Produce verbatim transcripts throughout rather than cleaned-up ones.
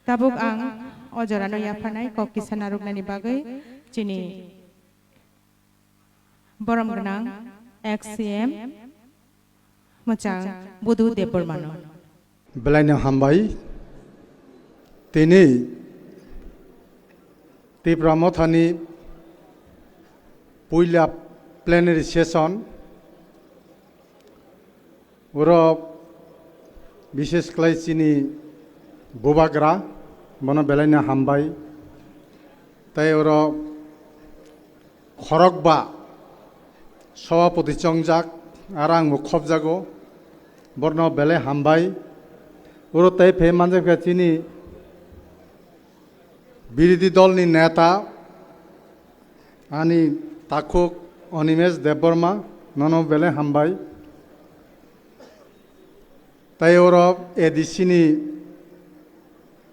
Tabuk ang o jorano yapharnai kok kisa narwknani bagwi chini borom gwnang ex C M mwchang Budu Debbarmano. Belaino hambai. Tini Tipra Mothani puila plenary session, oro bishesh khlai chini bubagra, bono belaino hambai. Tai oro khorokba sobapoti chongjak, aro ang bo khopjago, borno belai hambai. Oro tai phai manjakha chini birodhi dolni neta, ani takhuk Animesh Debbarma, nono belai hambai. Tai oro A D C ni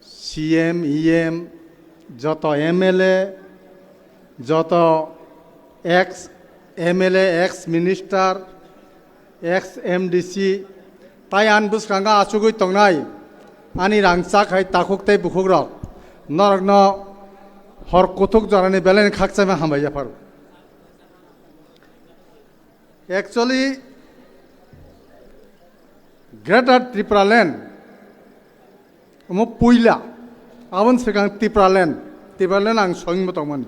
C M, E M, joto M L A, joto ex M L A, ex minister, ex M D C, tai ani bwskango achugwi tongnai ani rangchak hai takhuk tei bukhukrok, norokno hor kuthuk jorani belai khakchangma hambai yapharo. Actually, Greater Tipraland omo puila, aboni swkang Tipraland, Tipraland ang soingmo tongmani.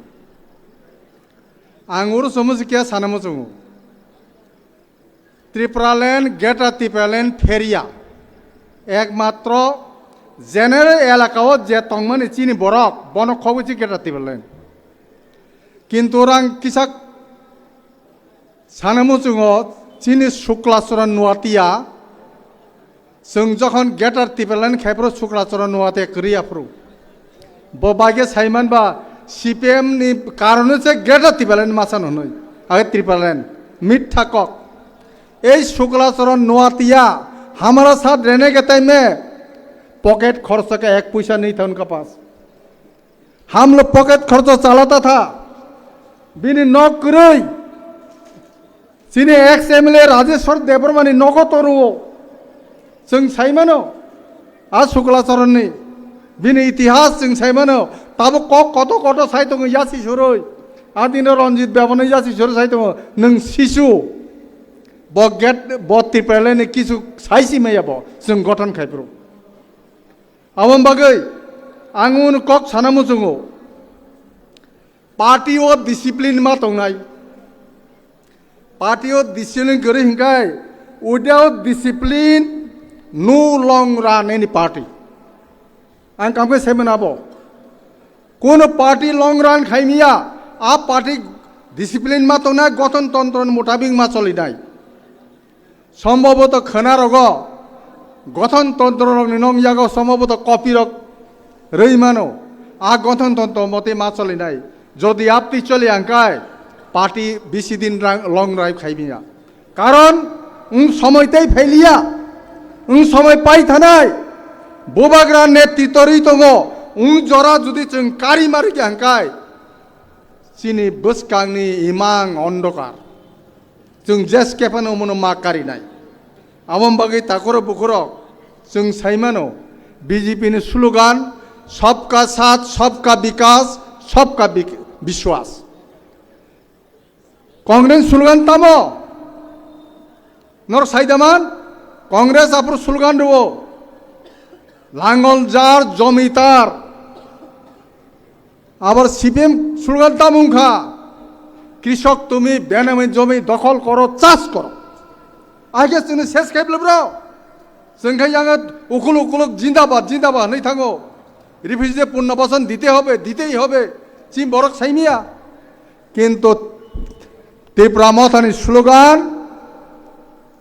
Ang oro somo se kya sana mo chungo. Tipraland, Greater Tipraland pheria. Ekmatro general elaka o je tongmani chini borok, bono khogwi si Greater Tipraland. Kintu orang kisa sana mo chungo chini Sukla Charan Noatia, chwng jokhon Greater Tipraland khai phuru Sukla Charan Noatia kwrwi aphuru. Bo bagwi saiman ba C P M ni karone se Greater Tipraland masa nonoi. Age Tipraland. Mitha kok. Ei Sukla Charan Noatia, hamara saath rehne ke time mein pocket kharch ka ek paisa nahi tha unka paas. Hum log pocket kharch chalata tha. Bini nok kwrwi. Chini ex M L A Rajeshwar Debbarmani nogo toruo. Chwng saimano, a Sukla Charanni, bini itihas chwng saimano, tabuk kok koto koto sai tongo yasi surui. A dino Ranjit Bebano yasi surui sai tongo, nwng sisu. Bo get, bo Tipralandni kisu saisi maya bo, chwng gothon khai phuru. Aboni bagwi ang unu kok sana muchungo. Party o discipline ma tongnai. Party o discipline kwrwi hinkhai, without discipline, no long run any party. Ang kamkhe saiman abo. Kono party long run khaimiya, a party discipline ma tongnai, gothon tontro mutabik ma cholinai. Sombhoboto khwnarogo, gothon tontrorokni nong yago sombhoboto kopirok rwi mano, a gothon tontro mote ma cholinai. Jodi aptwi choli angkai, party bisi din rang-, long drive khaimiya. Karon, wng somoi tei phailiya, wng somoi pai thanai, bubagra netritw rwi tongo, wng jora jodi chwng kari mari khe angkai, chini bwskangni imang ondokar. Chwng jeske phano omono ma karinai. Aboni bagwi takoro bukhurok chwng saimano B J P ni slogan, "Sabka Saath, Sabka Vikas, Sabka Vik-, Vishwas." Congress slogan tamo? Nor saidaman? Congress aphuru slogan rwo, "Langol jar, jomi tar." Abar C P M slogan tamo wngkha, "Krishok tumi, benami jomi dokhol koro, chas koro." Aike chwngno ses khai bwlwi bro. Chwng khai yang ukul ukuluk jindabad, jindabad hwnwi thango. Refugee punno basan dite hobe, ditehi hobe. Chini borok saimiya. Kintu Tipra Mothani slogan,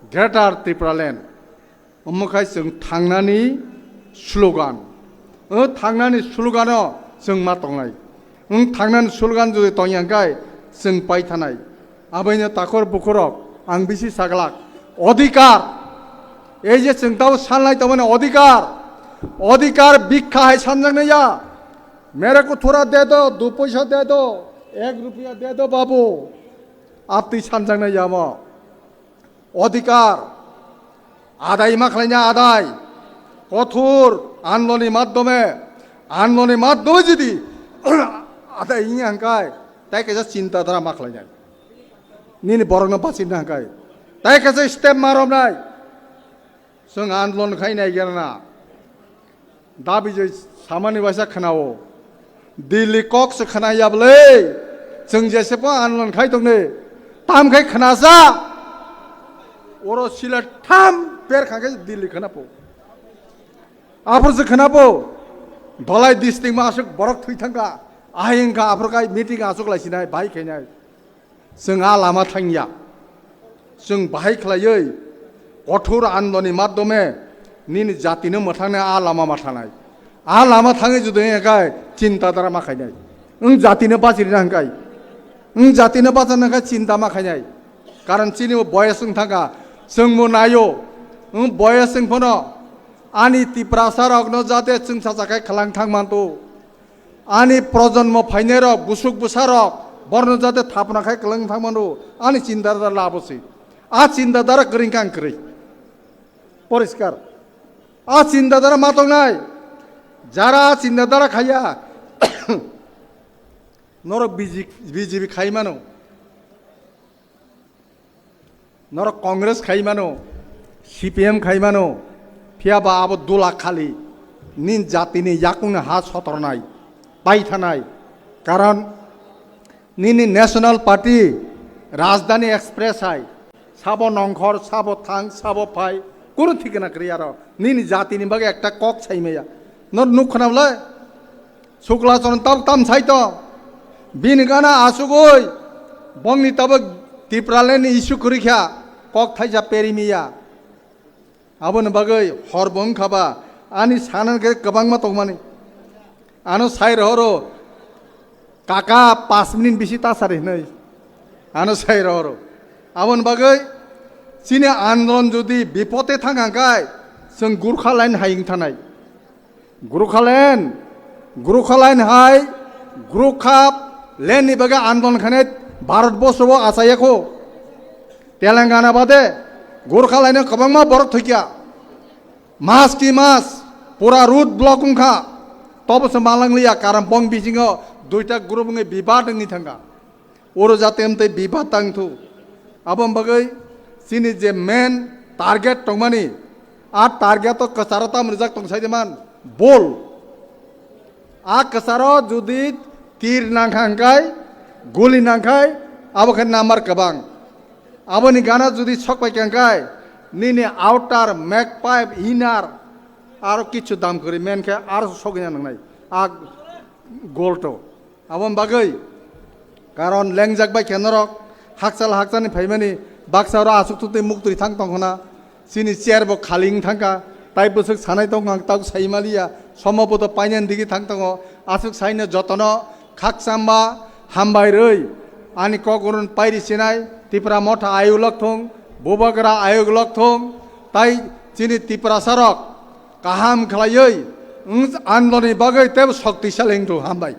Greater Tipraland. Omo khai chwng thangnani slogan. O thangnani slogano chwng ma tongnai. Wng thangnani slogan jodi tongya hwnkhe chwng paithanai. Abaino takhor bukhurok ang bisi saglak. Odhikar. Ei je chwng tabo sanlai tongmani odhikar. Odhikar bhikkha hai sanjaknai ya. Mere ko thora de do, du paisa de do, ek rupiya de do babu. Aptwi sanjaknai ya mo. Odhikar adai ma khlaina adai, kothor andoloni madhyome Andoloni maddome jodi ada ini hangkai, tai kaisa chinta dhara ma khlainai. Nini borokno bachina hangkai, tai kaisa step ma romnai. Chwng andolon khai nai gana. Dabi je samani waisa khnao. Delhi kok se khna ya bwle. Chwng jese po andolon khai tongne. Tam khai khna sa. Oro sila tham per kha khe Delhi khna po. Aphuru se khna po. Dholai district ma aswk borok thwi thangka. Ahai wngkha aphuru kai meeting aswk lai sinai, bai khainai. Chwng a lama thangya. Chwng bahai khlaiwi kothor andoloni maddome nini jatino mwthangnai a lama ma thanai. A lama thangwi jodi wngya khe chinta dhara ma khainai. Wng jatino bachirina hwnkhe. Wng jatino bachana khe chinta ma khainai. Karon chini bo boyes wng thangkha. Chwngbo naio. Wng boyes wng phano ani Tiprasa rokno jate chwngsacha khe khwlang thang manto. Ani projonmo phainairok, busuk bwsarok, borno jate thapna khai kwlwng thangmano, ani chinta dhara labo se. A chinta dhara kwrwi khe ang kwrwi. Poriskar. A chinta dhara ma tongnai. Jara a chinta dhara khaiya, norok B J P, B J P khai mano. Norok Congress khai mano, C P M khai mano, phiya ba abo dula khali, nini jatini yakungni ha sotornai, paithanai. Karon nini National Party, Rajdhani Express hai, sabo nongkhor, sabo thang, sabo phai, kunu thikna kwrwi aro. Nini jatini bagwi ekta kok sai maya. Nor nuk khna bwle? Sukla Charan tabuk tam sai to. Bini gana asugoi. Bongni tabuk Tipraland ni issue kwrwi kha. Kok thaisa peri miya. Aboni bagwi hor bo wngkha ba. Ani sanan khe kwbangma tongmani. Ano sai rohoro. Kaka pas minute bisi ta sari hinwi. Ano sai rohoro. Aboni bagwi chini andolon jodi bipote thang hangkai, chwng Gurkha line hai wng thanai. Gurkha line, Gurkha line hai, Gurkha line ni bagwi andolon khainai Bharat borsho bo achaiya kho. Telangana bade Gurkha line o kwbangma borok thwikya. Mas ki mas, pura road block wngkha. Tobo se malang liya, karon bong bisingo duita group wngwi bibad wngwi thangkha. Oro jate amtwi bibad tang thu. Aboni bagwi chini je main target tongmani, a target o kwcharo tam rijak tong sai de man, bol. A kwcharo jodi tir nangkha hwnkhe, guli nangkhe, abo khe number kwbang. Aboni gana jodi sok pai kha hwnkhe, nini outer, magpipe, inner, aro kichu dam kwrwi main khe aro sogwina nangnai. A goal to. Aboni bagwi, karon lengjak bai khe norok hakchal hakchalni phaimani baksa oro aswk thutwi muktwi thang tong khna, chini chair bo khali wng thangkha, tai bwswk sanai tong ang tabuk sai maliya, somoboto painani digi thang tongo, aswk saino jotono khakchangma hambai rwi ani kok urun pairi sinai, Tipra Motha ayuk lok thung, Bubagra ayuk lok thung, tai chini Tiprasa rok kaham khlaiwi wng andoloni bagwi teibo shoktisali wng thung, hambai.